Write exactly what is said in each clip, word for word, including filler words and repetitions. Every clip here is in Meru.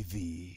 V.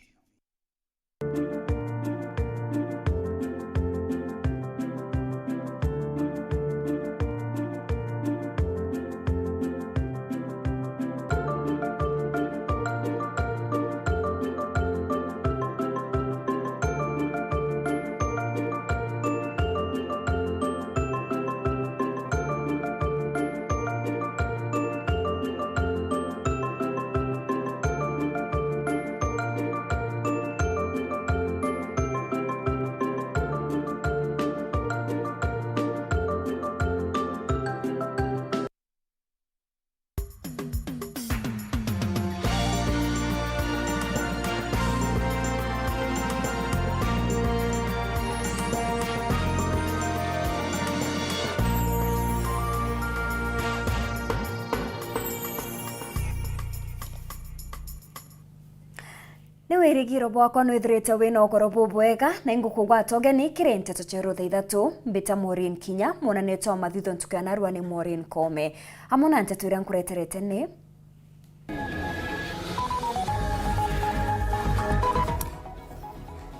Ni wirigiro bwakwa nwithirite wina ukoro bubwega, na ingukugwata ugeni kiri nteto cia rutha ithatu. Mbita Maureen Kinya, mwonanio wa mathitho ntuku ya narua ni Maureen Kome. Amwe na nteto iria nkureterete ni: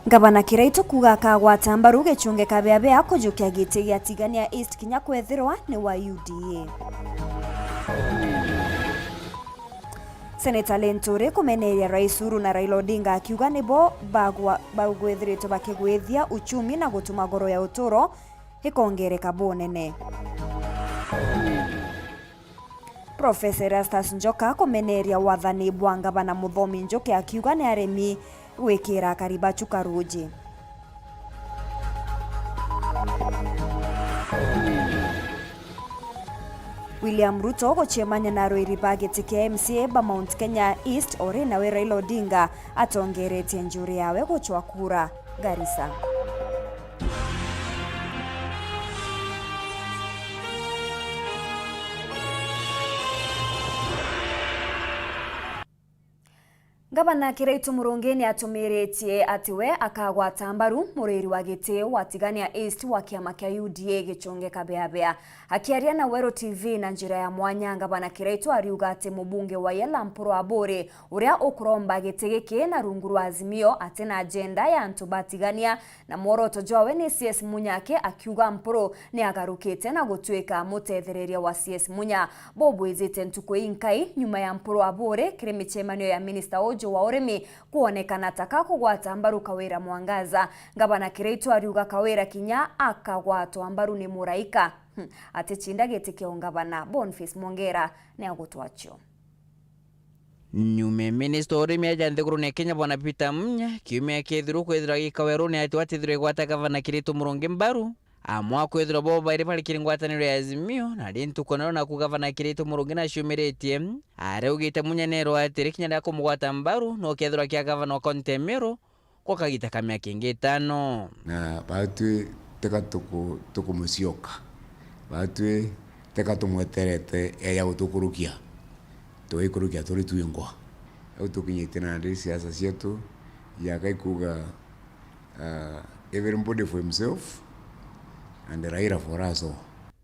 Ngavana Kiraitu kuuga akagwata mbaru gichunge kabea bea kujukia giti gia Tigania East kinya kwethirwa ni wa U D A. Seneta Linturi kumeneria Rais Uhuru na Raila Odinga akiuga nibo bagwa-, bagwithiritwe bakigwithia uchumi na gutuma goro ya uturo ikongereka bunene. Profesa Erastus Njoka kumeneria wathani bwa ngavana Muthomi Njuki akiuga ni aremi gwikira akari ba Chuka ruuji. William Ruto gucemania na arwiri ba giti kia M C A ba Mount Kenya East, ori nawe Raila Odinga atongeretie njuri yawe gucwa kura Garissa. Ngavana Kiraitu Murungi ni atumiritie ati we akagwata mbaru muriri wa giti wa Tigania East wa kiama kia U D A gichunge kabeabea. Akiaria na Weru T V na njira ya mwanya, Ngavana Kiraitu ariuga ati mubunge wa Yala Mpuru Aburi, uria ukuromba giti giki na rungu rwa Azimio, ati na agenda ya antu ba Tigania, na mworoto jwawe ni C S Munya aki, akiuga Mpuru ni agarukite na gutuika mutethereria wa C S Munya. Bubwijite ntuku inkai nyuma ya Mpuru Aburi kiri micemanio ya minista uju wa urimi kwonekana ta ka kugwata mbaru Kawira Mwangaza. Ngavana Kiraitu ariuga Kawira kinya akagwatwa mbaru ni muraika. Hmm, aticinda giti kia ungavana. Boniface Mwongera ni agutwachio. Nyume minista wa urimi aja nthigurune ya Kenya, bwana Peter Munya, kiumia kithirwa kwithirwa gikawerune ati watithirwe gwata gavana Kiraitu Murungi mbaru, amwe akwithirwa bo bairi bari kiri ngwataniro ya Azimio, na ri ntuku nero naku gavana Kiraitu Murungi naciumiritie, ariugite Munya nerwa atiri kinya ria kumugwata mbaru no kethirwa kia gavana wa kaunti ya Meru, kwa kagita ka miaka ingi itano. Na batwi teka tuku-, tukumucioka. Batwi teka tumweterete eja gutukurukia. Tugaikurukia turi twingwa. Au tukinyite nandi siasa cietu, yaka ikuga, ah, everybody for himself and Raila for us all.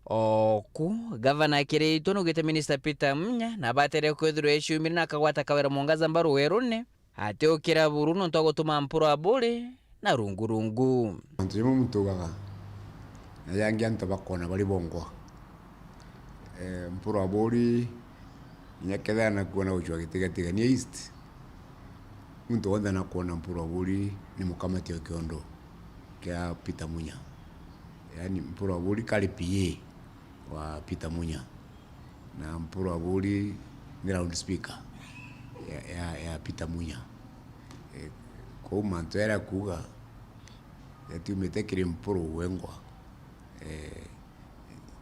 Oku, gavana Kiraitu nugite minista Peter Munya na batere kwithirwa eciumire na akagwata Kawira Mwangaza mbaru werune, atiukira buru nontu wa gutuma Mpuru Aburi na rungu rungu. Antu jamwe muntu ugaga, na jangi antu bakona bari bongwa. Eh, Mpuru Aburi, inya kethira nakuona gucwa giti gia Tigania East, muntu wonthe nakuona Mpuru Aburi ni mukamati o kiondo kia Peter Munya. Yaani, Mpuru Aburi kari P A wa Peter Munya. Na Mpuru Aburi ni loud speaker ya, ya, ya Peter Munya. Eh, kou mantu jaria akuuga jatiumite kiri Mpuru wengwa. Eh,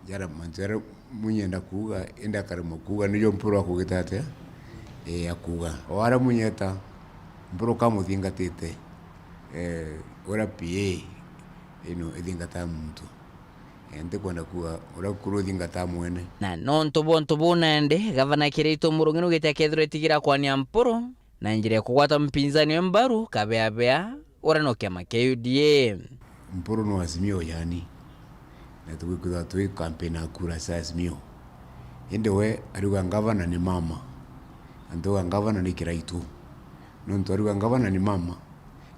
jaria mantu jaria Munya enda kuuga, indi akaremwa kuuga, nijo Mpuru akugita atia? Eh, akuuga. O aria Munya eta, Mpuru kamuthingatite, eh, uria P A ino ithingataa muntu. Eh, ntikwenda kuuga uria kuru uthingataa mwene. Na nontu bwa untu buu nandi, gavana Kiraitu Murungi nugite akethirwa itigira kwania Mpuru na njira ya kugwata mpinzani we mbaru kabeabea, uria no kiama kia U D A. Mpuru no Azimio yani, na tugikwithirwa twi campaign ya kura cia Azimio. Indi we ariuga ngavana ni mama, na ntuga ngavana ni Kiraitu. Nontu ariuga ngavana ni mama,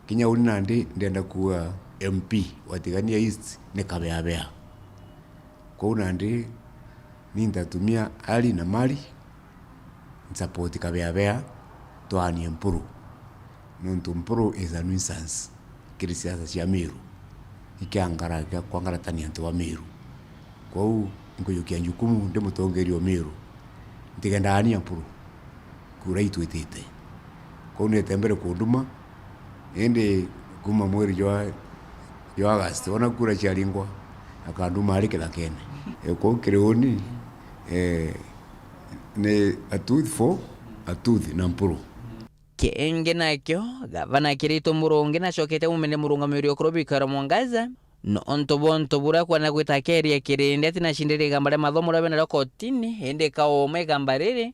kinya uni nandi ndenda kuuga M P wa Tigania East ni kabeabea. Kwou nandi ni ntatumia ari na mari, nsapoti kabeabea, twaanie Mpuru. Nontu Mpuru is a nuisance kiri siasa cia Meru, ikiangara-, kia kwangaratania antu ba Meru. Kwou nkujukia njukumu ndi mutongeria o Meru, ntigendaania Mpuru kura itwitite. Kwou nete mbere kunduma, indi kuma mweri jwa, jwa August, ona kura ciaringwa, akanduma ari kithakene. E, kwou kiri uni, e, ni a tooth for a tooth na Mpuru. Kingi nakio, gavana Kiraitu Murungi nacokete kumiria murungamiri o kuru Bikaro Mwangaza, nontu bwa untu buria kwona gwita akeria kirindi ati nacindirie igamba ria mathomo riria bena rio kotini, indi kauma igamba riri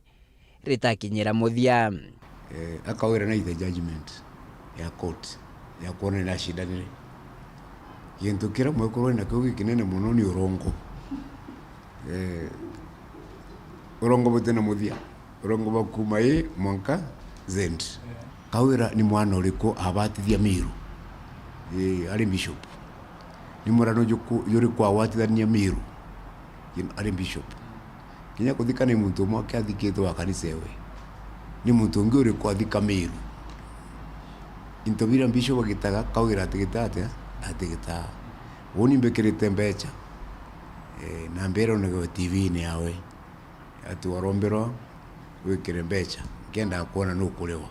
ritakinyira muthia. Eh, akawira naite judgment ya court ya kwona ni nacindanire. Gintu kiria mwekuru ena kiu gikinene mono ni urongo. Eh, urongo butina muthia. Urongo bwa kuuma A mwanka Z. Kawira ni mwana uriku abatithia Meru? Ii, ari bishop. Ni murano juku-, juriku agwatithania Meru? Ii, ari bishop. Kinya kuthika ni muntu umwe aki athikite wa kanisa ewe. Ni muntu ungi uriku athika Meru? Into biria bishop agitaga, Kawira atigita atia? Atigitaa. Uni mbikirite mbecha. Eh, na mbira onagewe T V-ini yawe. Ati warombirwa wikire mbecha, nkiendaga kwona nukuriwa.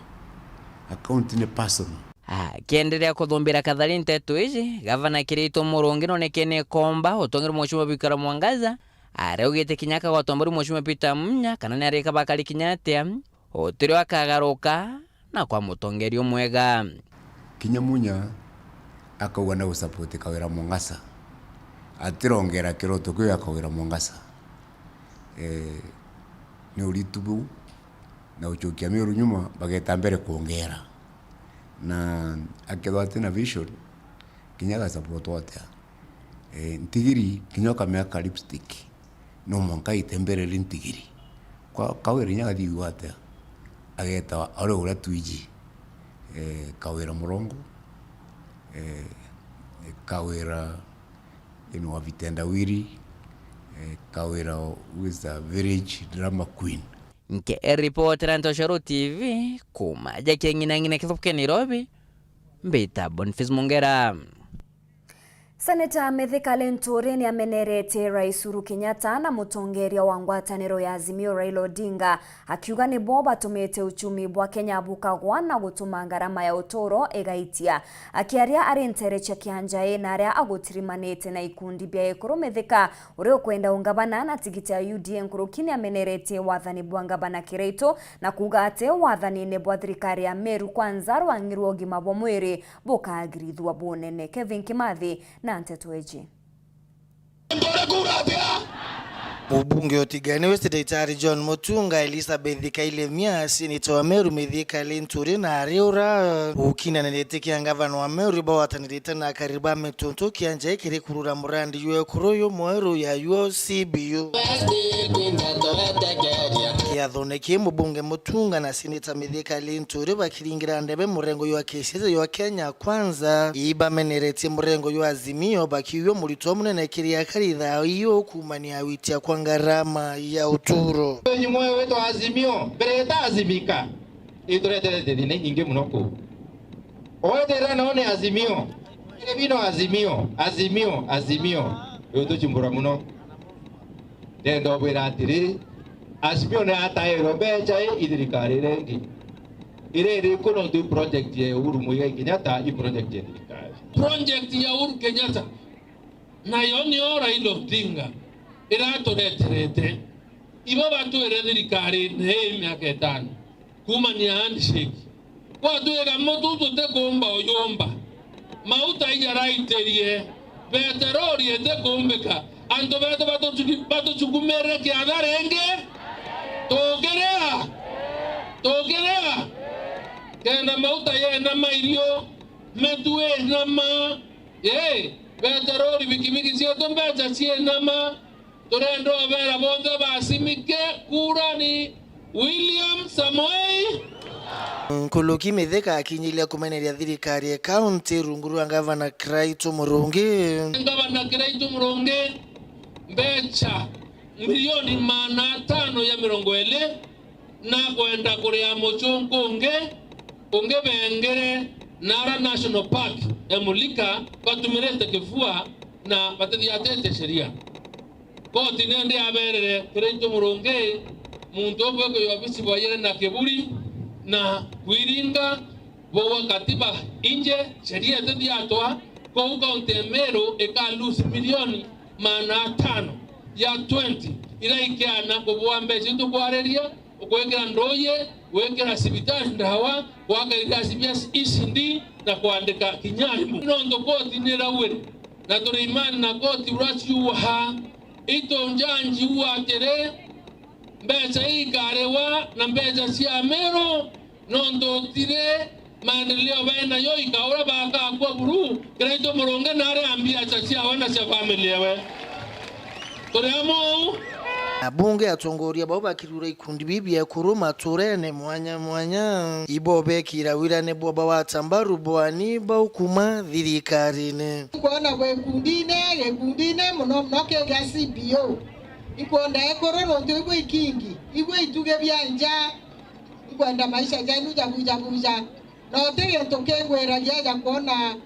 Account ni personal. Akienderea kuthumbira kathari nteto iji, gavana Kiraitu Murungi nonekene komba utongeria Mheshimiwa Bikaro Mwangaza, aria augite kinya akagwatwa mburu Mheshimiwa Peter Munya kana ni arika bakari kinya atia, utirio akagaruka na kwa mutongeria umwega. Kinya Munya akauga na gusapoti Kawira Mwangaza, atirongera kiroto kiu ya Kawira Mwangaza. Eh, ni uritu buu, na gucokia Meru nyuma, bageta mbere kwongera. Na akethwa atina vision, kinya agasapotwa atia? Eh, ntigiri, kinya ukameka lipstick, no mwanka ite mbere ri ntigiri. Kwa Kawira kinya agathigua atia? Ageta ore uria twiji, eh, Kawira Murongo, eh, Kawira, you know, wa Vitendawiri, eh, Kawira who is a village drama queen. Nke ripotera Ntoshoro T V, kuma ja King'inang'ina kithuke Nairobi, mbita Boniface Mungera. Seneta Mithika Linturi ni ameneretie Rais Uhuru Kenyatta na mutongeria wa ngwataniro ya Azimio Raila Odinga, akiuga nibo batumite uchumi bwa Kenya bukagwa na gutuma ngarama ya uturo igaitia. Akiaria ari nteere cia Kianjai na aria agutirimanite na ikundi bia ekuru, Mithika, uria ukwenda ungavana na tigiti ya U D A nkuruki, ni ameneretie wathani bwa ngavana Kiraitu na kuuga ati wathanine bwa thirikari ya Meru Kwanza, rwang'i rwa ugima bwa mwiri bukagirithua bunene. Kevin Kimathi na nteto iji. Mubunge o Tigania West Daktari John Mutunga, Elizabeth Kailemia, seneta wa Meru Mithika Linturi na ari ura ukinanirite kia ngavana wa Meru bagwatanirite na akari ba Mituntu Kianjai kiri kurura murandi jwa ekuru jumweru ya U O C B U. Kiathone kii mubunge Mutunga na seneta Mithika Linturi bakiringira ndebe murengo jwa kisiasa jwa Kenya Kwanza, ibameneretie murengo jwa Azimio bakiuga muritwa munene kiri akari thaa iyo kuumania gwitia kwa ngarama ya uturo. Inyu mwe witwa Azimio, mbere ita Azimika, itureterete thina inyingi muno kuu. Oeterera nao ni Azimio. Iri bino Azimio, Azimio, Azimio. Utuchumbura muno. Ndenda ubwira atiri, Azimio ni atairwe mbecha i, i thirikari iria ingi. Iri iriku nontu i project ya Uhuru Muigai Kenyatta, i project ya thirikari. Project ya Uhuru Kenyatta, nayo nio Raila Odinga iratureterete. Ibo batwire thirikarine ii miaka itano. Kuumania handshake. Gwatwika mutu tutikuumba uyumba. Mauta ijaraitirie. Peteroli itikuumbika. Antu betu batuchuki-, batuchukumirire kiatha ringi. Tukiria. Tukiria. Kenda mauta yenama irio. Mitu inama. Ii. Peteroli, bikibiki cietu mbecha ciinama. Turenda ubera bonthe basimike kura ni William Samoei. Nkuluki Mithika akinyiria kumeneria thirikari ya kaunti rungu rwa Ngavana Kiraitu Murungi. Ngavana Kiraitu Murungi, mbecha milioni maana atano ya mirongo iri na kwenda kuria mucunku ungi, ungi bengere nara National Park ya Mulika batumirite kifua na batithiatite sheria. Koti nindi yaberere Kiraitu Murungi, muntu ubu ekwiya obisi bwaiyere na kiburi na kwiringa bwa katiba inje, sheria itithiatwa, kou kaunti ya Meru ika lose milioni maana atano ya twenty, ira ikiana kubua mbeca iu tukwariria, gwikira nduuji, gwikira cibitari ndawa, gwaka irasi bia E C D na kwandika kinya arimu. Nontu koti niraugire, na turi imani na koti uria ciugaga, itu njanji uu atiri, mbeca ii ikariwa na mbeca cia Meru, nontu utiri maendeleo baenayo ika uria bakakua buru, Kiraitu Murungi nari a mbiacha ciawe na cia family yawe. Turi amwe uu? Abunge atongoria bau bakirura ikundi bibi bia ekuru maturene mwanya mwanya, ibo bekira wirane bwa bawata mbaru bwani bau kuma thirikarine. Kwona gwe ikundine, gikundine muno muno ki gia C B O. Ikwenda ekuru nontu ibwe ikingi, ibwe ituge bia nja, ikwenda maisha jenu jabujabuja. Na uti gintu kingwiragia ja kwona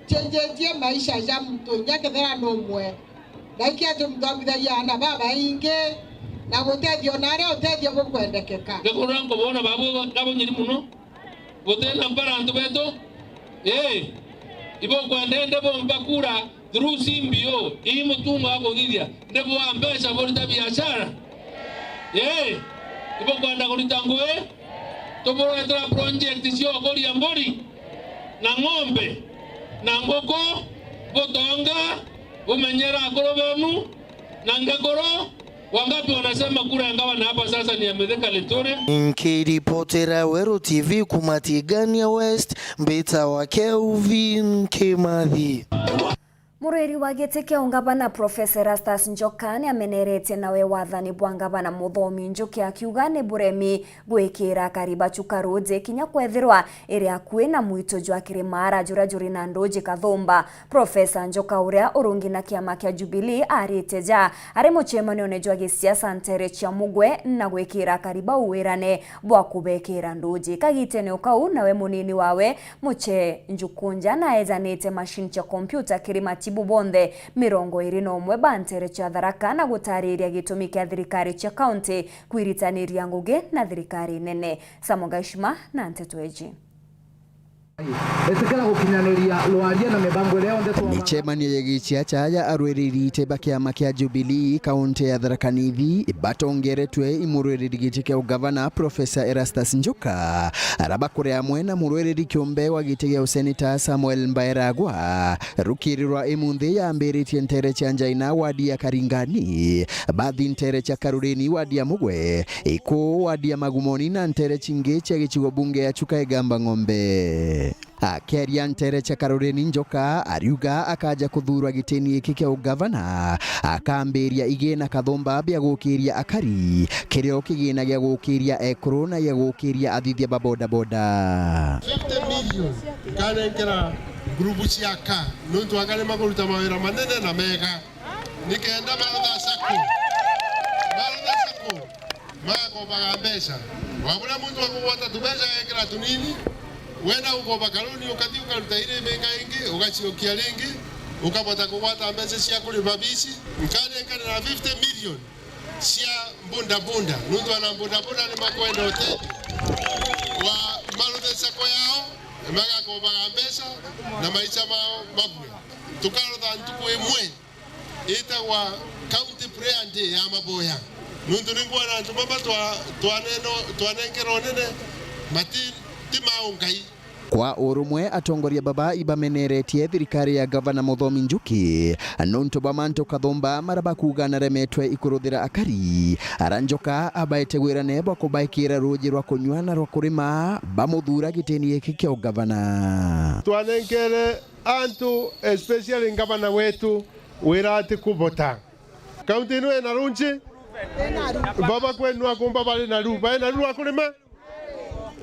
cienjetie maisha ja muntu inya kethira ni umwe. Na iki ati muntu akwithagia aana babaingi, na gutethia ona aria utethio bukwendekeka. Ngakora nkobona babu gabunyiri muno. Gutina mpara antu betu. Ii. Ibukwenda indi bumba kura through C B O. Ii mutungo wa kuthithia. Ndibua mbeca burita biashara. Ii. Ibukwenda kurita ngui. Tuburetera project cia ukuria mburi na ng'ombe na nguku, butonga, bumenyera akuru benu na ngekuru. Wangapi wanasema kura ya gavana hapa sasa ni ya Mithika Linturi? Nkiripotera Weru T V kuma Tigania West, mbitawa Kelvin Kimathi. Murwiri wa giti kia ungavana Professor Erastus Njoka ni ameneretie nawe wathani bwa ngavana Muthomi Njuki akiuga ni buremi gwikira akari ba Chuka ruuji kinya kwethirwa iri akui na mwitu jwa Kirimara juria juri na nduuji kathumba. Professor Njoka uria urungi na kiama kia Jubilee arite ja ari mucemanione jwa gisiasa ntere cia Mugwe na gwikira akari bau wirane bwa kubekira nduuji. Kagitene o kau nawe munini wawe Muche Njukunja naejanite machine cia kompyuta kiri matibu bonthe mirongo iri na umwe ba ntere cia Tharaka na gutariria gitumi kia thirikari cia kaunti kwiritaniria ngugi na thirikari nene. Samuel Gaishima na nteto iji. Etikira gukinyaniria rwaria na mibango iria yonthe twa- Micemanio ya giciaca ya arwiriri ite ba kiama kia Jubilee kaunti ya Tharaka Nithi batongeretwe i murwiriri giti kia ugavana Professor Erastus Njuka, ara bakuri amwe na murwiriri kiumbe wa giti gia useneta Samuel Mbaeragwa, rukirirwa imunthi yambiritie ntere cia Njaina wadi ya Karingani, bathi ntere cia Karureni wadi ya Mugwe, Iku wadi ya Magumoni na ntere cingi cia gicigo bunge ya Chuka Igamba Ng'ombe. Akiaria ntere cia Karureni Njoka, ariuga akaja kuthuurwa gitini giki kia ugavana, akambiria igina kathumba bia gukiria akari, kirio kigina gia gukiria ekuru na gia gukiria athithia ba bodaboda. Fifty million nkanenkera ngurubu cia ka, nontu anga ni makuruta mawira manene na mega. Nikenda Martha Sacco. Martha Sacco. Magakombaga mbeca. Waburia muntu akugwata tubeca agekira tunini, wenda gukomba karuni, ukathi ukaruta iri mbenga ingi, ugaciokia ringi, ukabota kugwata mbeca cia kuriba bici. Nkanenkana na fifty million cia bunda bunda. Nontu ana bunda bunda ni makwenda utethio wa Martha Sacco yao, magakombaga mbeca na maica mao mabue. Tukarotha ntuku imwe itagwa County Prayer Day ya maboya. Nontu ni ngwona antu baba twa-, twaneno-, twanenkerwa unene, mati-, ti ma ungai. Kwa urumwe, atongoria baba ibameneretie thirikari ya Gavana Muthomi Njuki nontu bwa mantu kathumba mara bakuga naremetwe ikuruthira akari, ara Njoka abaete wirane bwa kubaikira ruuji rwa kunyua na rwa kurima, bamuthura gitini giki kia ugavana. Twanenkere antu, especially ngavana wetu, wira ati kubota. Kaunti ino ina runji? Baba kwenu akumba bari na ru-, bari na ru rwa kurima?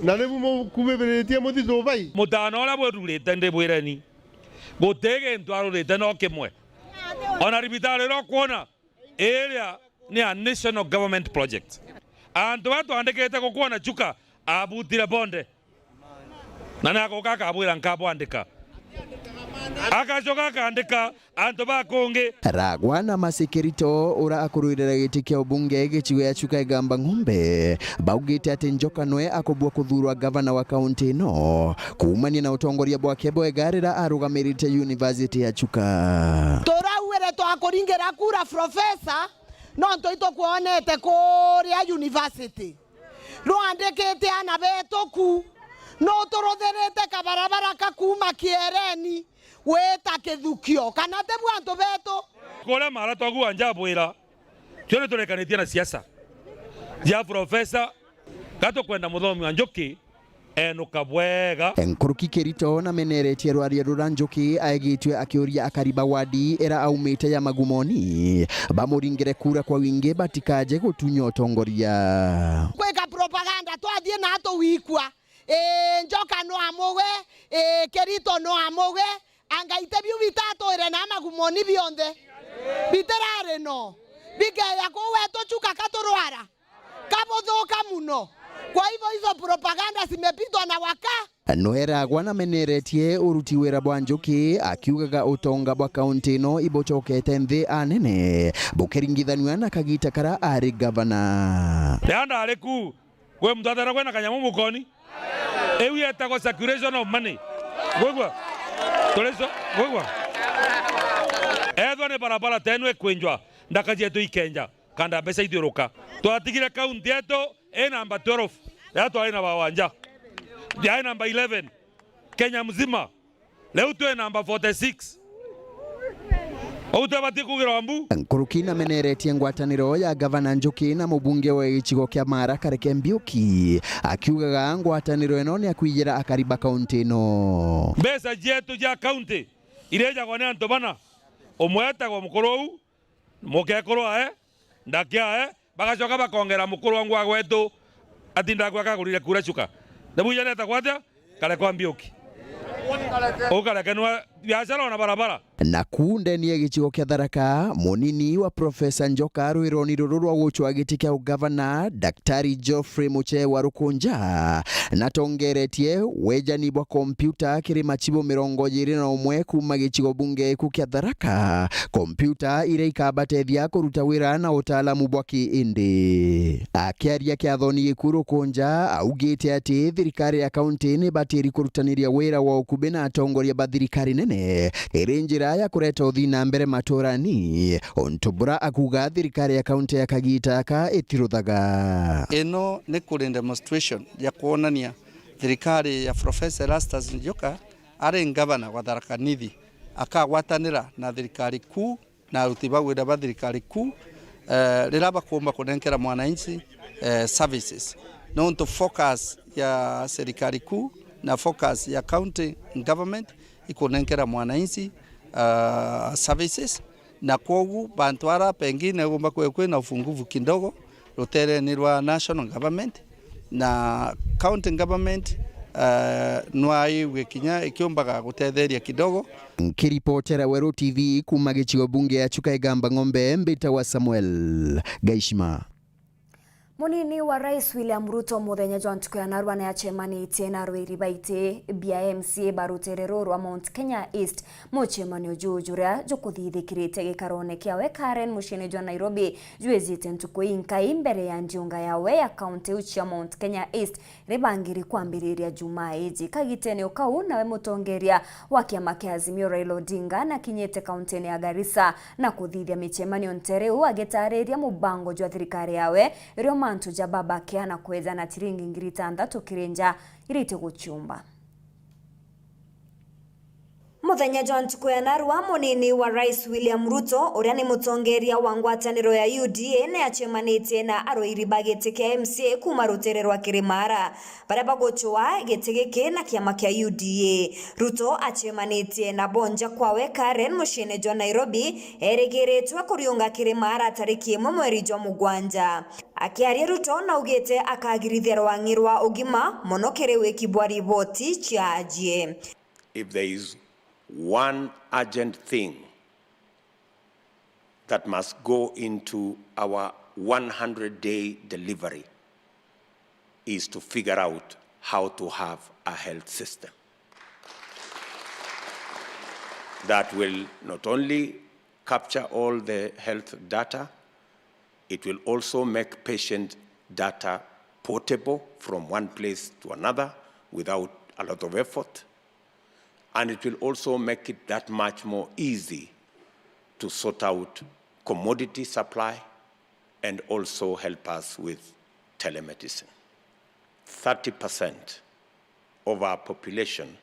Na nibu mukubibiritie muthitu bai? Mutano uria bwirurite ndibwireni, guti gintu arurite no kimwe. Ona ribitari iria ukwona, iria ni a national government project. Antu baria twandikite gukwona Chuka abutire bonde. Na ni agoka akabwira nkabwandika. Agacoka akandika antu ba kungi. Ragwa na Mercy Kirito, ura akurwirira giti kia ubunge gicigo ya Chuka Igamba Ng'ombe, baugite ati Njoka nwe akubua kuthurwa gavana wa kaunti ino, kuumania na utongoria bwake bwega rira arugamirite University ya Chuka. Turauire twakuringira kura, Professor, nontu itukwonete kuria university. Rwandikite ana betu ku, nuturuthirite kabarabara ka kuuma Kiereni gwita Kithukio, kana ti bu antu betu? Kuria mara twagua njabwira, tio ni turekanitie na siasa ja Professor, gatukwenda muthomi wa Njuki enuka bwega. Nkuruki Kirito nameneretie rwaria rura Njuki aegitue akiuria akari ba wadi ira aumite ya Magumoni bamuringire kura kwa wingi batikaje gutunya utongoria. Kwika propaganda twathie na tuwikwa. Ii, Njoka no amugwe, ii, Kirito no amugwe, anga iti biu bitatwire na Magumoni bionthe? Bitirari no. Bikeya kuu wetu Chuka katurwara. Kabuthuka muno. Kwa hivyo hizo propaganda zimepitwa na waka. Nweragwa nameneretie uruti wira bwa Njuki, akiugaga utonga bwa kaunti ino ibucokete nthi anene bukiringithanua na kagita kara ari gavana. Riria ndari ku, kwi muntu atera kwina kanyamu mukoni? Iu yetagwa circulation of money. Gwigua? Tuliso, gwigua? Ethwa ni barabara tenu ikwinjwa, ndaka cietu ikenja. Kanda mbeca ithiuruka. Twatigire kaunti yetu i namba twelve, riria twari na Bawanja. Yari namba eleven Kenya mzima. Riu twi namba forty six. Uu twebati kugirwa mbu? Nkuruki nameneretie ngwataniro ya gavana Njuki na mubunge wa gicigo kia Mara Kareke Mbiuki, akiugaga ngwataniro ino ni ya kwijira akari ba kaunti ino. Mbeca cietu cia kaunti irijagwa ni antu bana, umwe etagwa mukuru uu, mukekuru ae, ndaki ae, bagacoka bakongera mukuru wangu wa gwetu atindaga gwaka agurire kura Chuka. Ni bwija netagwa atia? Karekwa Mbiuki. Ukarekenwa biashara ona barabara. Naku ndeni ya gicigo kia Tharaka, munini wa Professor Njoka rwironi ruru rwa gucwa giti kia ugavana, Daktari Geoffrey Muchewa Rukunja, natongeretie wejani bwa kompiuta kiri machibu mirongo iri na umwe kuuma gicigo bunge giku kia Tharaka, kompiuta iria ikabatethia kuruta wira na utaalamu bwa kiindi. Akiaria kiathoni giku Rukunja augite ati thirikari ya kaunti ni ibatiri kurutaniria wira wa ukubi na atongoria ba thirikari nene iri njira ya kureta uthii na mbere maturani, untu bura akuuga thirikari ya kaunti ya kagita aka itiruthaga. Ino ni kuri demonstration ya kwonania thirikari ya Professor Erastus Njoka ari ngavana wa Tharaka Nithi akagwatanira na thirikari kuu na aruti ba wira ba thirikari kuu, eh, riria bakuumba kunenkera mwananchi, eh, services. Nontu focus ya serikali kuu na focus ya county government ikunenkera mwananchi, ah, services, na kwogu bantu ara pengine gumba kwe kwina ufunguvu kidogo rutereni rwa national government na county government, ah, nwaigue kinya ikiumbaga gutetheria kidogo. Nkiripotera Weru T V kuuma gicigo bunge ya Chuka Igamba Ng'ombe, mbitagwa Samuel Gaishima. Munini wa Rais William Ruto muthenya jwa ntuku ya narua ni acemanitie na arwiri ba iti bia M C A ba rutere ruru rwa Mount Kenya East. Mucemanio juju juria jukuthithikirite gikarone kiawe Karen muciini jwa Nairobi jwijite ntuku inkai mbere ya ndiunga yawe ya kaunti iu cia Mount Kenya East ribangiri kwambiriria Jumaa iji. Kagitene o kau, nawe mutongeria wa kiama kia Azimio Raila Odinga nakinyite kauntini ya Garissa na kuthithia micemanio ntere uu agitariria mubango jwa thirikari yawe irio mantu ja Baba Care na kwejana ciringi ngiri itantatu kiri nja iria itiguciumba. Muthenya jwa ntuku ya narua, munini wa Rais William Ruto, uria ni mutongeria wa ngwataniro ya U D A, ni acemanitie na arwairi ba giti kia M C A kuuma rutere rwa Kirimara, baria bagucua giti giki na kiama kia U D A. Ruto acemanitie na bonja kwawe Karen muciine jwa Nairobi, erigiritwe kuriunga Kirimara tariki imwe mweri jwa mugwanja. Akiaria, Ruto naugite akagirithia rwang'i rwa ugima mono kiri wiki bwa riboti cia ajie. If there is one urgent thing that must go into our one hundred day delivery, is to figure out how to have a health system that will not only capture all the health data, it will also make patient data portable from one place to another without a lot of effort. And it will also make it that much more easy to sort out commodity supply and also help us with telemedicine. Thirty percent of our population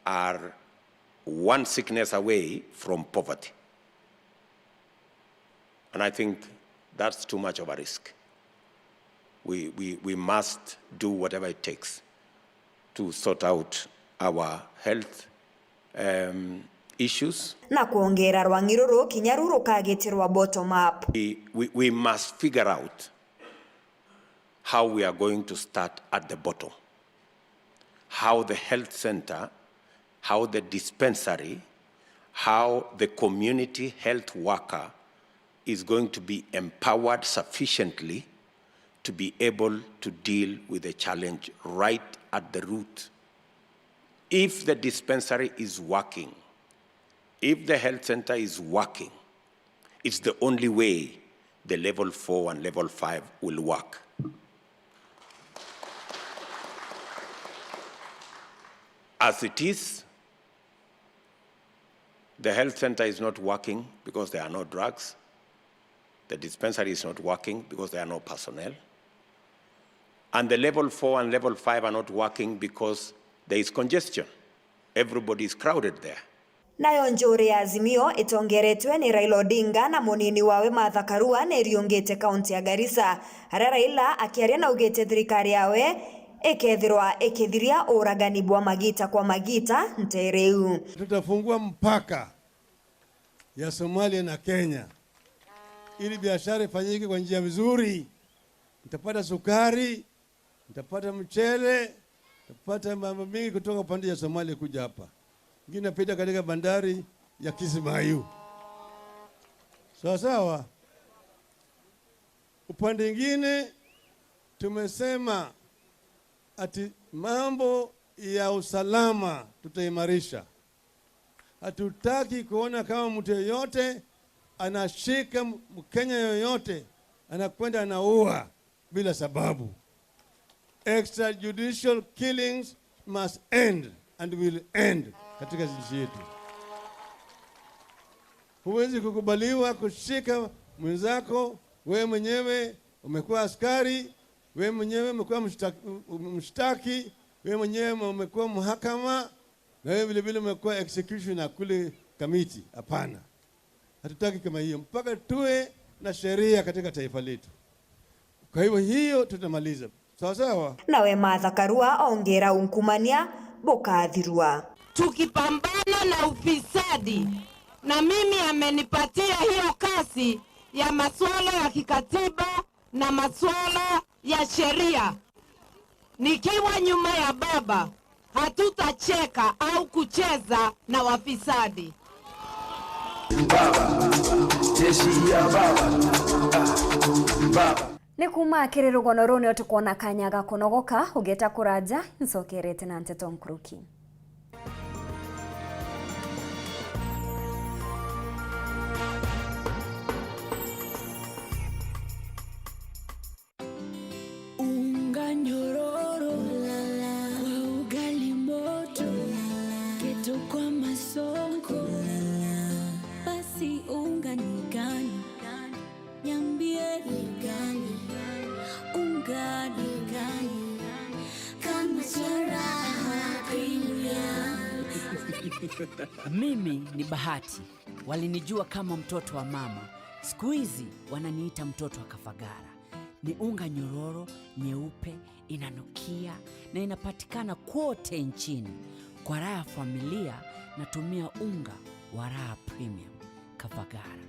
are one sickness away from poverty. And I think that's too much of a risk. We, we, we must do whatever it takes to sort out our health, um, issues. Na kwongera rwang'i ruru kinya ru rukagitirwa bottom up. We, we, we must figure out how we are going to start at the bottom. How the health center, how the dispensary, how the community health worker is going to be empowered sufficiently to be able to deal with the challenge right at the root. If the dispensary is working, if the health center is working, it's the only way the level four and level five will work. As it is, the health center is not working because there are no drugs. The dispensary is not working because there are no personnel. And the level four and level five are not working because there is congestion. Everybody is crowded there. Nayo njuri ya Azimio itongeretwe ni Raila Odinga na munini wawe Martha Karua ni iriungite kaunti ya Garissa, aria Raila akiaria naugite thirikari yawe ikethirwa ikithiria uragani bwa magita kwa magita ntere iu. Tutafungua mpaka ya Somalia na Kenya ili biashara ifanyike kwa njia nzuri. Mtapata sukari, mtapata mchele, mtapata mambo mingi kutoka upande ya Somalia kuja hapa. Ingine napita katika bandari ya Kismayu. Sawa sawa? Upande ingine tumesema ati mambo ya usalama tutaimarisha. Hatutaki kuona kama mtu yeyote anashika m-, Mkenya yoyote anakwenda anaua bila sababu. Extrajudicial killings must end and will end katika nchi yetu. Huwezi kukubaliwa kushika mwenzako, wewe mwenyewe umekuwa askari, wewe mwenyewe umekuwa mshtaki, mshtaki, wewe mwenyewe umekuwa mahakama, na wewe vile vile umekuwa executioner kule Kamiti. Hapana. Hatutaki kama hiyo. Mpaka tuwe na sheria katika taifa letu. Kwa hivyo hiyo tutamaliza. Sawa sawa? Nawe Martha Karua ongera unkumania bukathirwa. Tukipambana na ufisadi, na mimi amenipatia hiyo kazi ya masuala ya kikatiba na masuala ya sheria. Nikiwa nyuma ya baba, hatutacheka au kucheza na wafisadi. Baba, jeshi ya baba. Ah, baba. Ni kuuma kiri rugono ruu nio tukwona kanya ga kunogoka, ugeta kuraja, ncokerete na nteto nkuruki. Unga nyororo kwa ugali moto, keto kwa masonko, basi unga ni gani? Niambie ni gani? Unga ni gani? Kama cha raha premium. Mimi ni Bahati. Walinijua kama mtoto wa mama. Siku hizi wananiita mtoto wa Kafagara. Ni unga nyororo, nyeupe, inanukia na inapatikana kwote nchini. Kwa raha ya familia, natumia unga wa Raha Premium. Kafagara.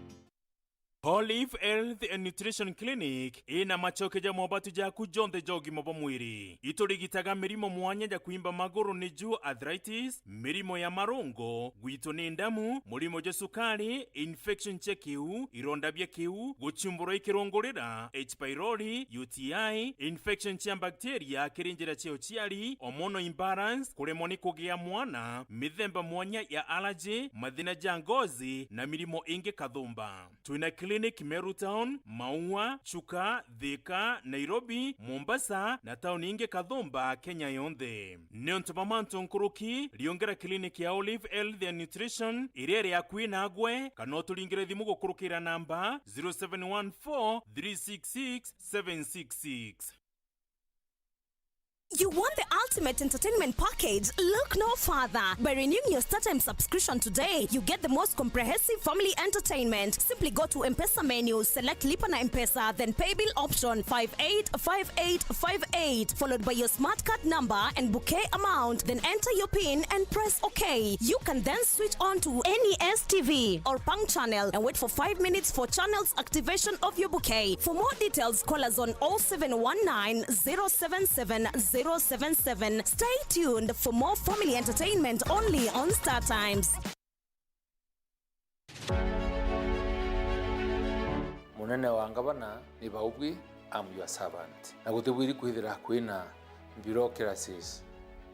Olive Health and Nutrition Clinic ina macoke ja mobatu jaku jonthe ja ugima bwa mwiri. Iturigitaga mirimo mwanya ja kwimba maguru, niju arthritis, mirimo ya marungo, gwitwo ni ndamu, murimo jwa sukari, infection cia kiu, ironda bia kiu, guchumburwa i kirungurira, H pylori, U T I, infection cia bacteria kiri njira cia uciari, hormonal imbalance, kuremwa ni kugia mwana, mithemba mwanya ya allergy, mathina ja ngozi na mirimo ingi kathumba. Twina clinic Meru Town, Maua, Chuka, Thika, Nairobi, Mombasa na tauni ingi kathumba Kenya yonthe. Niuntu bwa mantu nkuruki, riongera clinic ya Olive Health and Nutrition iria iri akui nagwe, kana uturingire thimu gukurukira namba zero seven one four three six six seven six six. You want the ultimate entertainment package? Look no further. By renewing your StarTimes subscription today, you get the most comprehensive family entertainment. Simply go to M-Pesa menu, select Lipa na M-Pesa, then pay bill option five eight five eight five eight, followed by your smart card number and bouquet amount. Then enter your pin and press OK. You can then switch on to any S T V or Pang channel and wait for five minutes for channels activation of your bouquet. For more details, call us on oh seven one nine, zero seven seven, zero seven seven. Stay tuned for more family entertainment only on StarTimes. Munene wa ngavana ni baubwi, I'm your servant. Na gutibwiri kwithira kwina bureaucracies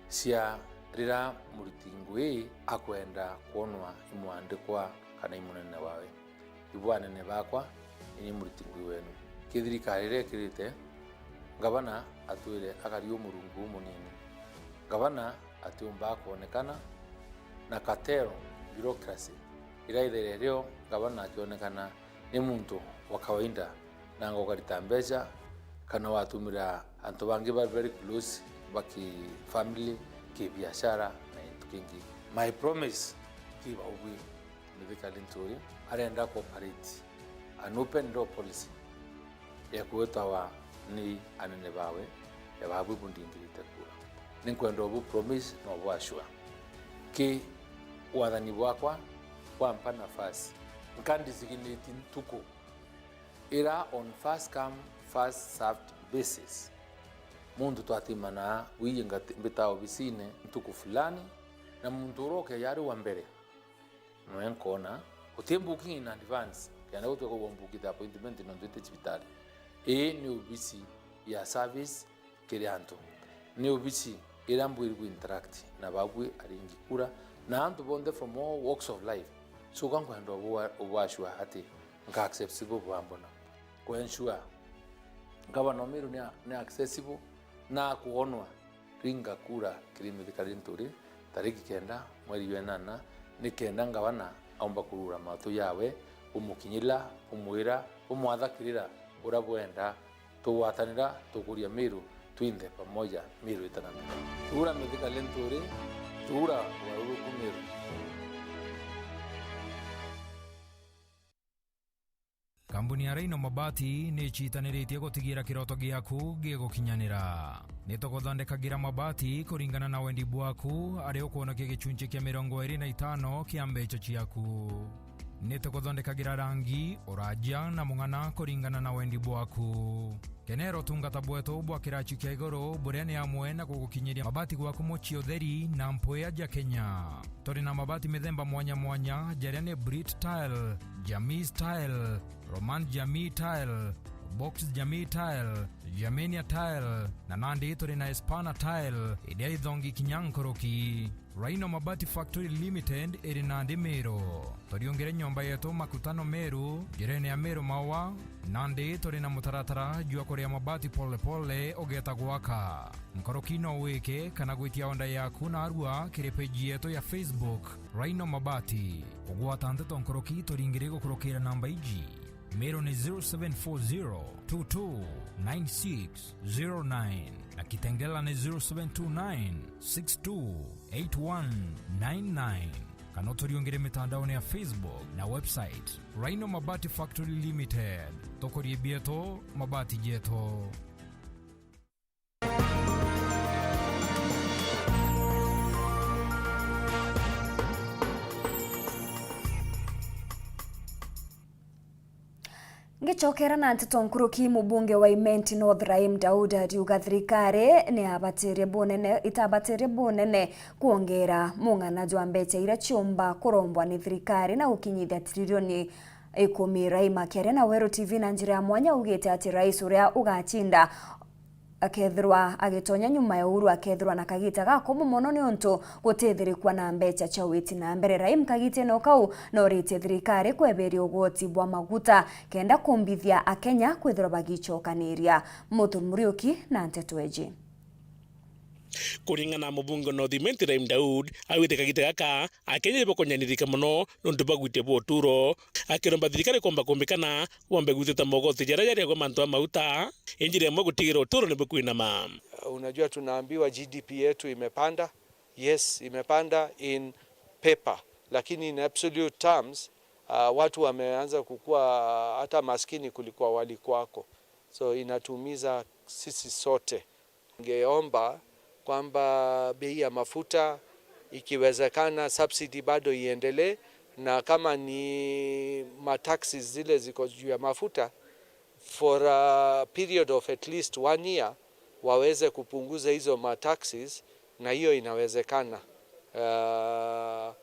cia rira muriti ngui akwenda kwonwa i mwandikwa kana i munene wawe. Ibu anene bakwa, ini muriti ngui wenu. Ki thirikari iria ikirite, ngavana atwire akari umurungu umunini. Ngavana atiumba kwonekana na cartel, bureaucracy, iria ithere rio ngavana akionekana ni muntu wa kawaida, nanga ukarita mbeca, kana watumira antu bangi ba very close, ba ki family, ki biashara na gintu kingi. My promise ki baubwi, Mithika Linturi arenda ku operate an open door policy ya kwitawa ni anene bawe, ya babu bundingirite kura. Ninkwenda ubu promise na ubu assure. Ki wathani bwakwa bwampa nafasi, nka designate ntuku ira on first come, first served basis. Muntu twatimanaa, wiye ngati-, mbita obisine ntuku fulani, na muntu uria ukeja ari wa mbere, nwe nkona, uti booking in advance, kenda gutwe kugwa mbuki the appointment nontu iti cibitari. Ii ni obisi ya service kiri antu. Ni obisi iria mbwiri ku interact na babwi aringi kura, na antu bonthe from all walks of life. So ka nkwenda ubwa-, ubwashua ati nka accessible bwambona. Ku ensure ngavana o Meru ni a-, ni accessible na akwonwa. Ringa kura kiri Mithika Linturi tariki kenda mweri jwa inana, ni kenda ngavana aumba kurura matu jawe, umukinyila, umwira, umwatha kirira uria bwenda. Tugwatanira, tukuria Meru twinthe pamoja, Meru itana mbere. Tuura Mithika Linturi, tuura ugaruruku Meru. Kambuni ya Rhino Mabati ni icitaniritie gutigira kiroto giaku gigukinyanira. Ni tuguthondekagira mabati kuringana na wendi bwaku, ari ukwonokia gichunchi kia mirongo iri na itano kia mbecha ciaku. Ni tuguthondekagira rangi, uraja na mung'ana kuringana na wendi bwaku. Kenera utungata bwetu bwa kirachi kia iguru, buria ni amwe na gugukinyiria mabati gwaku mucii utheri na mpwia ja Kenya. Turi na mabati mithemba mwanya mwanya, jaria ni Brit Tile, Jamis Tile, Roman Jamii Tile, Box Jamii Tile, Germania Tile, na nandi turi na Espana Tile, iria ithongi kinya nkuruki. Rhino Mabati Factory Limited iri nandi Meru. Turiungire nyomba yetu Makutano Meru, njirene ya Meru Maua, nandi turi na mutaratara jwa kuria mabati pole pole ugeeta gwaka. Nkuruki no wike kana gwitia onda yaku narua kiri page yetu ya Facebook, Rhino Mabati. Kugwata nteto nkuruki turingire gukurukira namba iji. Meru ni zero seven four zero two two nine six zero nine. Na Kitengela ni zero seven two nine six two eight one nine nine. Kana uturiungire mitandaone ya Facebook na website. Rhino Mabati Factory Limited. Tokorie bieto, mabati jeto. Ngicokera na nteto nkuruki, mubunge wa Imenti North Rahim Daud ariuga thirikari ni abatirie bunene, itabatirie bunene kwongera mung'ana jwa mbecha iria ciumba kurombwa ni thirikari na gukinyithia trilioni ikumi. Rahim akiaria na Weru T V na njira ya mwanya augite ati rais uria ugacinda akethirwa agitonya nyuma ya Uhuru akethirwa na kagita gakomo mono niuntu gutithirikwa na mbecha cia witi na mbere. Rahim kagitene o kau noritie thirikari kweberia ugoti bwa maguta kenda kumbithia Akenya kwithirwa bagicokaniria. Muthuri Muriuki na nteto eji. Kuringana na mubunge wa North Imenti Rahim Daud, augite kagita gaka Akenya ni bakunyanirika mono nontu bwa gwite bwa uturo, akiromba thirikari kwomba kumbikana wombe gwitita mogoti jaria jariagwa mantu a mauta, injira imwe gutigira uturo ni bukwinama. Unajua, tunaambiwa G D P yetu imepanda. Yes, imepanda in paper, lakini in absolute terms, uh, watu wameanza kukua hata maskini kuliko walikuwako. So inatuumiza sisi sote. Ningeomba kwamba bei ya mafuta, ikiwezekana, subsidy bado iendelee, na kama ni mataxes zile ziko juu ya mafuta, for a period of at least one year, waweze kupunguza hizo mataxes, na hiyo inawezekana. Uh,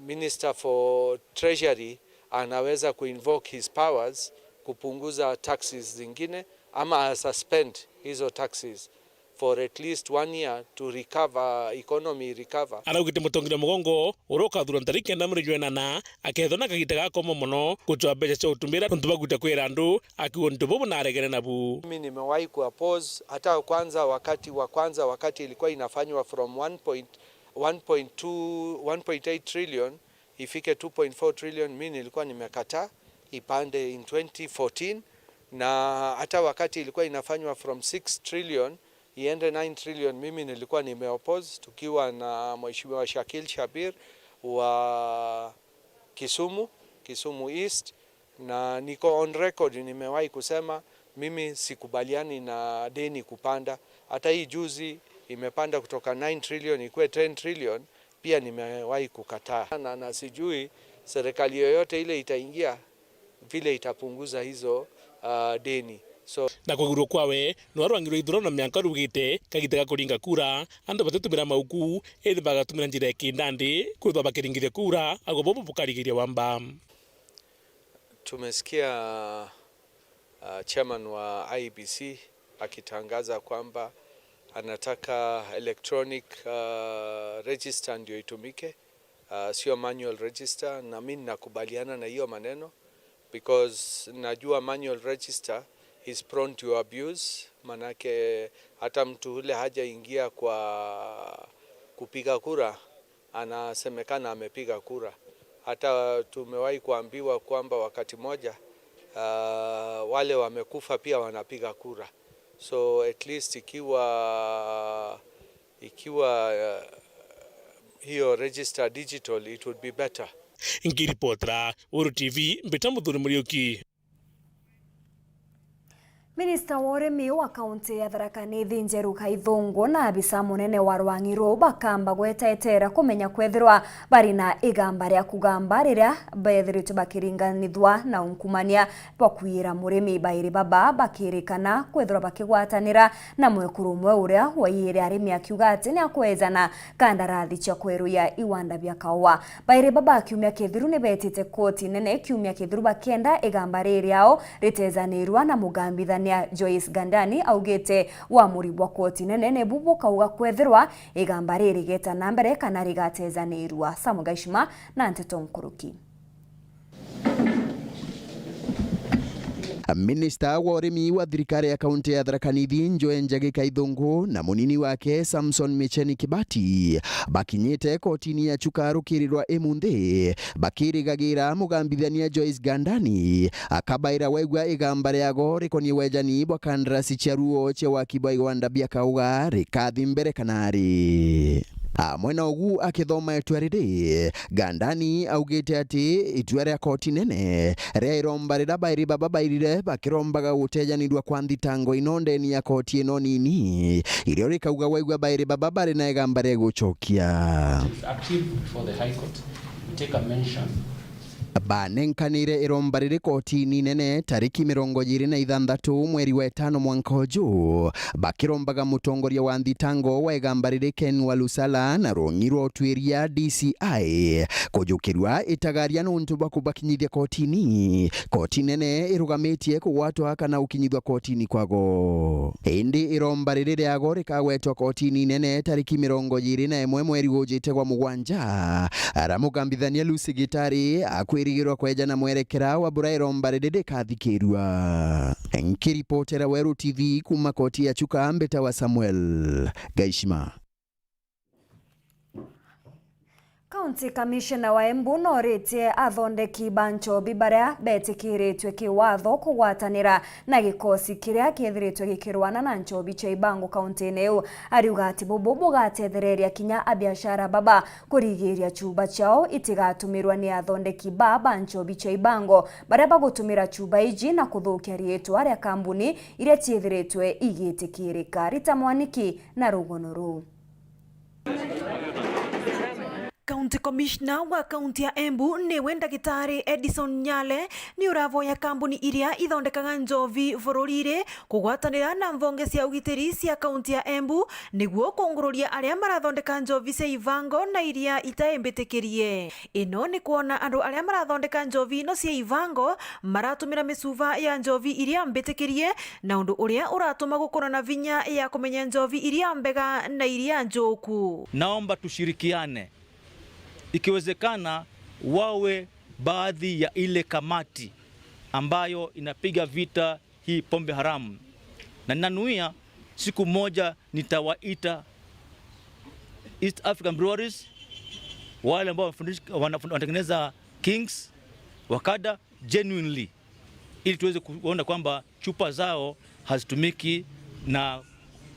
Minister for Treasury anaweza kuinvoke his powers kupunguza taxes zingine ama asuspend hizo taxes for at least one year to recover, economy recover. Araugite mutongeria mugongo uria ukathurwa ntariki kenda mweri jwa enana akethwa na kagita gakomo mono gucwa mbecha cia utumbira nontu bwa gwita kwira andu, akiuga untu bubu naregene nabu. Mimi nimewahi kuoppose hata kwanza wakati wa kwanza, wakati ilikuwa inafanywa from one point, one point two, one point eight trillion ifike two point four trillion, mimi nilikuwa nimekataa ipande in twenty fourteen, na hata wakati ilikuwa inafanywa from six trillion iende nine trillion, mimi nilikuwa nimeoppose tukiwa na Mheshimiwa Shakil Shabir wa Kisumu, Kisumu East, na niko on record, nimewahi kusema mimi sikubaliani na deni kupanda. Hata hii juzi imepanda kutoka nine trillion ikuwe ten trillion, pia nimewahi kukataa. Na, na sijui serikali yoyote ile itaingia vile itapunguza hizo, uh, deni. So, na kwigurwa kwawe, nwarwangirwe ithurano na mianka rugite kagita ga kuringa kura, antu batitumira mauku, indi bagatumira njira ya kindandi kwithwa bakiringithia kura, ago bobo bukarigiria wamba. Tumesikia, uh, chairman wa I E B C akitangaza kwamba anataka electronic, uh, register ndio itumike, uh, sio manual register, na mimi ninakubaliana na hiyo maneno because najua manual register is prone to abuse, manake hata mtu ule hajaingia kwa kupiga kura anasemekana amepiga kura. Hata tumewahi kuambiwa kwamba wakati moja, ah, wale wamekufa pia wanapiga kura. So at least ikiwa, ikiwa, ah, hiyo register digital, it would be better. Nkiripotera Weru T V, mbita Muthuri Muriuki. Minista wa urimi wa kaunti ya Tharaka Nithi Njeru Kaithungu na abisa munene wa rwang'i ruu bakamba gwetetera kumenya kwethirwa bari na igamba ria kugamba riria bethiritwe bakiringanithua na unkumania bwa kwiira murimi. Bairi baba bakirikana kwethirwa bakigwatanira na mwekuru umwe uria waiyire arimi akiuga ati ni akwejana kandarathi cia kweruya iwanda bia kaua. Bairi baba kiumia kithiru ni betite koti nene kiumia kithiru bakienda igamba riri riao ritejaniirua na mugambithania Joyce Gandani augite uamuri bwa koti nene nibu bukauga kwethirwa igamba riri rigeta na mbere kana rigatejaniirua. Sam Gaishima na nteto nkuruki. Minista wa urimi wa thirikari ya kaunti ya Tharaka Nithi, Njue Njagi Kaithungu, na munini wake Samson Micheni Kibati bakinyite kotini ya Chuka rukiri rwa imunthi, bakirigagira mugambithania Joyce Gandani akabaira waigua igamba riago rikonie wejani bwa kandarasi cia ruo cia waki bwa igwanda bia Kauga rikathi mbere kana ari. Amwe na ugu akithoma itua riri, Gandani augite ati itua ria koti nene ria iromba riria bairi baba bairire bakirombaga gutejanirua kwa nthitango ino ndeni ya koti ino nini, irio rikauga waigua bairi baba bari na igamba ria gucokia. Active before the High Court. We take a mention. Banenkanire iromba riri kotini nene tariki mirongo iri na ithanthatu mweri wa itano mwanka uju, bakirombaga mutongoria wa nthitango wa igamba riri Ken Walusala na rung'i rwa utuiria D C I kujukirua itagaria nuntu bwa kubakinyithia kotini. Koti nene irugamitie kugwatwa kana gukinyithua kotini kwago. Indi iromba riri riago rikagwetwa kotini nene tariki mirongo iri na imwe mweri ujite gwa mugwanja, ara mugambithania Lucy Gitari akwirigirwa kwejana mwerekera wa bura iromba riri rikathikirua. Nkiripotera Weru T V kuma koti ya Chuka, mbita wa Samuel Gaishima. County Commissioner wa Embu noritie athondeki ba nchobi baria betikiritwe kiwatho kugwatanira na gikosi kiria kithiritwe gikirwana na nchobi cia ibango kauntini iu. Ariuga ati bubu bugatethereria kinya abiashara baba kurigiria chuba ciao itigatumirwa ni athondeki ba ba nchobi cia ibango baria bagutumira chuba iji na kuthukia riitwa ria kambuni iria ciithiritwe igitikirika. Rita Mwaniki na rugono ruu. County Commissioner wa kaunti ya Embu niwe Ndagitari Edison Nyale ni uravoya kambuni iria ithondekaga njovi bururiri kugwatanira na mvonge cia ugitiri cia kaunti ya Embu niguo kungururia aria marathondeka njovi cia ivango na iria itaimbitikirie. Ino ni kwona andu aria marathondeka njovi ino cia ivango maratumira micuba ya njovi iria mbitikirie, na undu uria uratuma gukorwa na vinya ya kumenya njovi iria mbega na iria njuku. Naomba tushirikiane, ikiwezekana wawe baadhi ya ile kamati ambayo inapiga vita hii pombe haramu, na ninanuia siku moja nitawaita East African Breweries, wale ambao wanafundisha-, wanafund-, wanatengeneza Kings, Wakada, genuinely, ili tuweze kuona kwamba chupa zao hazitumiki na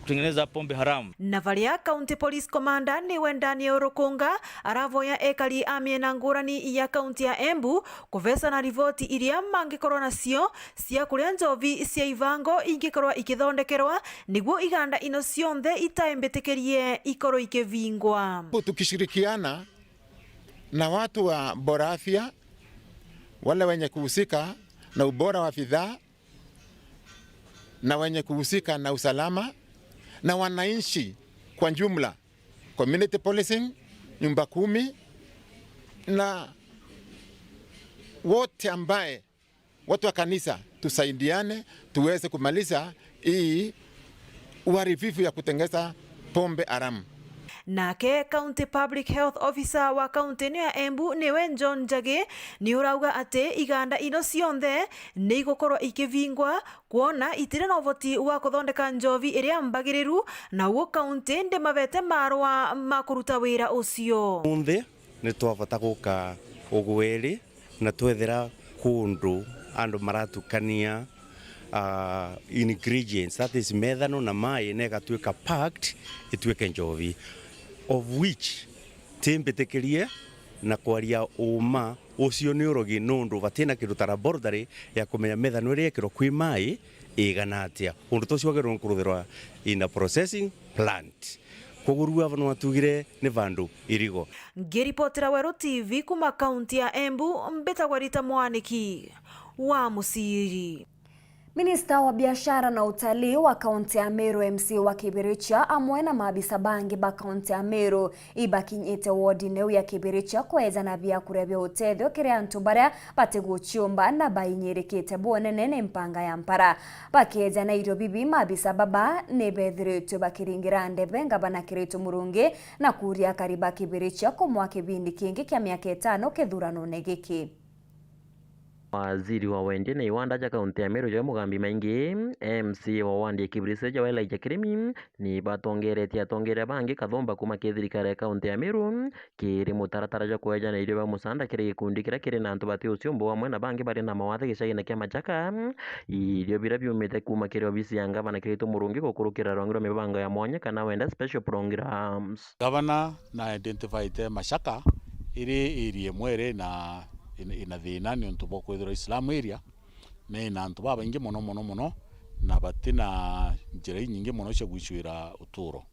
kutengeneza pombe haramu. Na varia County Police Commander niwe Daniel Rukunga aravoya ekari a miena ngurani ya kaunti ya Embu kuvecana riboti iria mangikorwa nacio cia kuria njovi cia ivango ingikorwa ikithondekerwa niguo iganda ino cionthe itaimbitikirie ikorwe ikivingwa. Tukishirikiana na watu wa Bora Afya, wale wenye kuhusika na ubora wa bidhaa na wenye kuhusika na usalama na wananchi kwa jumla, community policing, nyumba kumi, na wote ambaye watu wa kanisa tusaidiane tuweze kumaliza hii uharibifu ya kutengeza pombe haramu. Nake County Public Health Officer wa kaunti ino ya Embu niwe John Njagi, ni urauga ati iganda ino cionthe ni igukorwa ikivingwa, kwona itiri na uvoti wa kuthondeka njovi iria mbagiriru, na uguo kaunti ndimavete marwa ma kuruta wira ucio. Umunthi ni twavota guka ugweri na twethira kundu andu maratukania, ah, ingredients, that is, methano na mai, na igatuika packed, ituike njovi, of which timbitikirie na kwaria uma ucio ni urogi, nundu batina kindu ta laboratory ya kumenya methano iria yekirwa kwi mai igana atia. Undu ta ucio wagirwe ni kuruthirwa in a processing plant. Koguo riu ava no atugire ni vandu irigo. Ngiripotera Weru T V kuma kaunti ya Embu, mbitagwa Rita Mwaniki wa Muciri. Minista wa biashara na utalii wa kaunti ya Meru, M C A wa Kibirichia, amwe na maabisa bangi ba kaunti ya Meru ibakinyite wodine iu ya Kibirichia kwejana biakuria bia utethio kiri antu baria batiguciumba na bainyirikite bunene ni mpanga ya mpara. Bakieja na irio bibi, maabisa baba ni bethiritwe bakiringira ndebe ngavana Kiraitu Murungi na kuuria akari ba Kibirichia kumwa kibindi kingi kia miaka itano kithuranone giki. Waziri wa Wendia na Iwanda ja kaunti ya Meru, Joy Mugambi Maingi, M C A wa wandi ya Kibiriseja wa Elijah Kirimi, ni batongeretie atongeria bangi kathumba kuuma kiri thirikari ya kaunti ya Meru kiri mutaratara jwa kweja na irio bia musanda kiri gikundi kiria kiri na antu bati uciumbu amwe na bangi bari na mawathe gicagine kia Machaka. Irio biria biumite kuuma kiri obisi ya ngavana Kiraitu Murungi gukurukira rwangi rwa mibango ya mwanya kana wenda special programs. Gavana na identifiete Machaka iri area imwe iri na, ina, ina thina niuntu bwa kwithirwa i slum area, na ina antu babaingi mono, mono, mono, na bati na njira inyingi mono cia gwicwira uturo.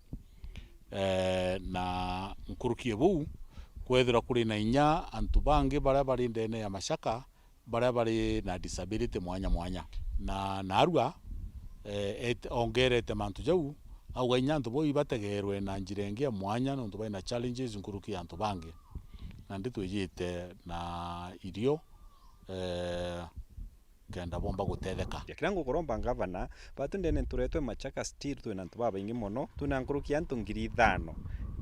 Eh, na nkuruki e buu, kwethirwa kuri na inya antu bangi baria bari ndene ya Machaka, baria bari na disability mwanya mwanya. Na narua, eh, et-, ongerete mantu jau, auga inya antu bau ibategeerwe na njira ingi ya mwanya, nontu bai na challenges nkuruki ya antu bangi. Nandi twijite na irio, eh, kenda bomba gutetheka. Kiria ngukuromba ngavana, batu ndene nturetwe Machaka still twina antu babaingi mono, twina nkuruki ya antu ngiri ithano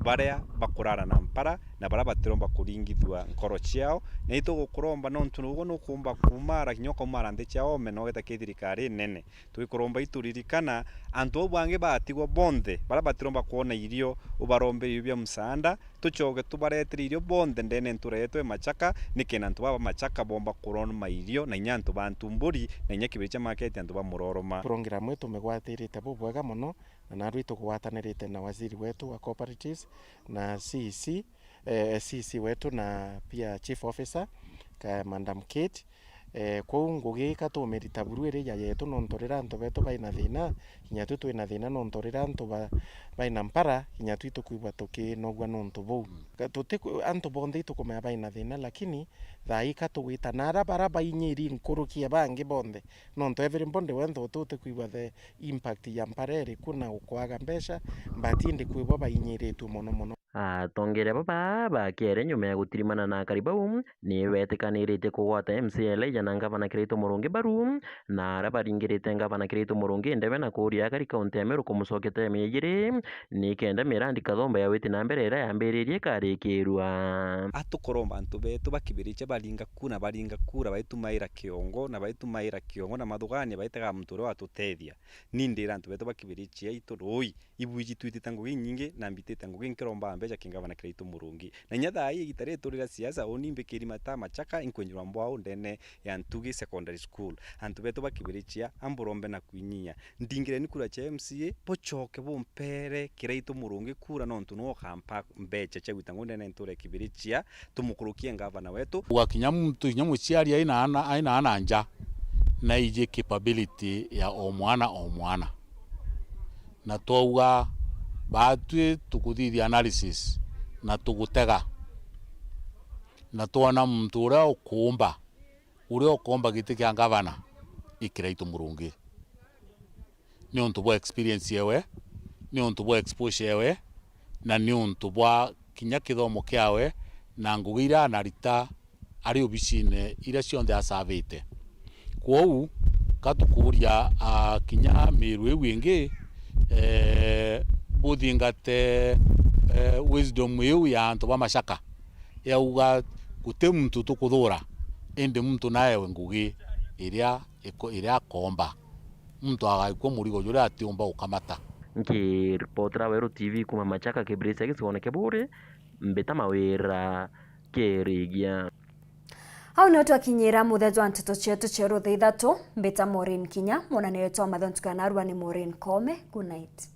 baria bakurara na mpara na baria batiromba kuringithua nkoro ciao, na itugukuromba nontu nuguo nukumba kumara kinya ukaumara nthi cia ome na ugeta ki thirikari nene. Twikuromba ituririkana antu au bangi batigwa bonthe baria batiromba kwona irio, ubarombe irio bia msaanda, tucoke tubaretere irio bonthe ndene ntura yetu e Machaka, nikenda antu baba Machaka bomba kuroma irio, na inya antu ba Ntumburi, na inya kibiri kia market antu ba Muroroma. Program ii tumigwatirite bubwega mono, na narua itugwatanirite na waziri wetu wa cooperatives na C E C, eh, C E C wetu na pia chief officer, ka Madam Kate. Eh, kwou ngugi ika tumirita buru iri ya yetu, nontu riria antu betu bai na thina, kinya tu twi na thina, nontu riria antu ba-, bai na mpara, kinya tu itukwigua tukinogua nontu buu. Ka-, tuti-, antu bonthe itukumenya bai na thina, lakini thaa ii ka tugwita na ara bara bainyiri nkuruki ya bangi bonthe, nontu everybody wenthe uti utikwigua the impact ya mpara iriku na ukwaga mbeca, but indi kwi bo bainyiritue mono mono. Atongeria baba ba kiere nyuma ya gutirimana na akari bau, ni beetikaniritie kugwata M C A Elijah na ngavana Kiraitu Murungi mbaru, na aria baringirite ngavana Kiraitu Murungi ndebe na kuuria akari kaunti ya Meru kumucokia temu ya ijiri, nikenda mirandi kathomba ya witi na mbere iria yambiririe ikarikirua. Atukuromba antu betu bakibiricia baringa kura, baringa kura, baitumaira kiongo, na baitumaira kiongo na mathugania, baitega muntu uria watutethia. Ni ndira antu betu bakibiricia itu rui, ibwiji twitite ngugi inyingi, na mbitite ngugi nkiromba mbeca ki ngavana Kiraitu Murungi. Na inya thaa ii igita riri turi ria siasa, uni mbikiri mata Machaka, inkwenjirwa mbwau ndene ya Ntugi Secondary School. Antu betu bakibiricia, amburombe na kwinyia. Ndingireni kura cia M C A, bucoke bumpere Kiraitu Murungi kura, nontu niwe ukampa mbeca cia gwita ngugi ndene ntura ya Kibirichia, tumukurukie ngavana wetu. Uga kinya muntu, kinya muciari aina ana, aina ana nja, naiji capability ya o mwana, o mwana. Na twauga, baatwi tukuthithia analysis, na tugutega, na twona muntu uria ukuumba, uria ukomba giti kia ngavana i Kiraitu Murungi. Niuntu bwa experience yewe, niuntu bwa exposure yewe, na niuntu bwa kinya kithomo kiawe na ngugi iria anarita ari obicine iria cionthe asavite. Kwou, ka tukuuria, ah, kinya Miru iu ingi, eh, buthingate, eh, wisdom iu ya antu ba Machaka. Yauga, guti muntu tukuthuura, indi muntu naewe ngugi iria iko-, iria akoomba. Muntu agaikua murigo juria atiumba gukamata. Nkiripotera Weru T V kuuma Machaka, Kibirichia gicigoone kia Buuri, mbita Mawira Kirigia. Au nio twakinyira muthia jwa nteto cietu cia rutha ithatu. Mbita Maureen Kinya, mwonanio wetu wa mathaa ntuku ya narua ni Maureen Koome. Good night.